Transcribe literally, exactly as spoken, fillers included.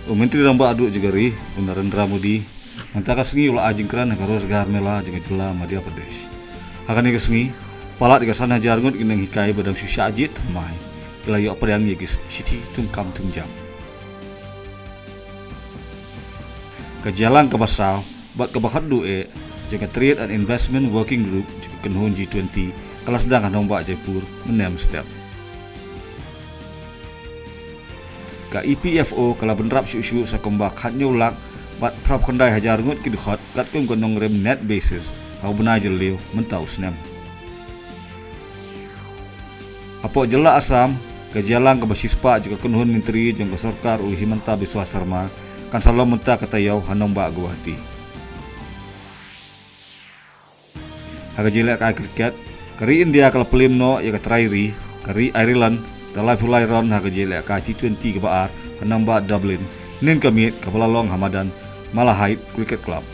U Myntri Rangbah Duh jong ka ri, u Narendra Modi, mynta ka sngi u la ai jingkren ha ka Rozgar Mela jong ka jylla Madhya Pradesh. Ha kane ka sngi, palat ïa ka san hajar ngut ki nonghikai ba dang shu shah jied thymmai ki la ïoh pdiang ïa ki shithi thungkam thungjam. Ka jingïalang kaba saw bad kaba khatduh eh jong ka Trade and Investment Working Group jong ka kynhun G twenty ka la sdang ha nongbah Jaipur mynne mynstep. Ka E P F O ka la bynrap shuh shuh sa kumba khathynñiew lak bad phra phew khyndai hajar ngut ki dkhot katkum ka nongrim net basis ha u bnai Jylliew mynta u snem. Hapoh jylla Assam, ka jingïalang kaba shispah jong ka kynhun myntri jong ka sorkar u Himanta Biswa Sarma kan sa long mynta ka taïew ha nongbah Guwahati. Ha ka jingïalehkai cricket, ka ri India ka la pynliem noh ïa ka trai ri, ka ri Ireland da laiphew lai run ha ka jingïalehkai T twenty kaba ar ha nongbah Dublin, hynnin ka miet kaba la long ha madan Malahide Cricket Club.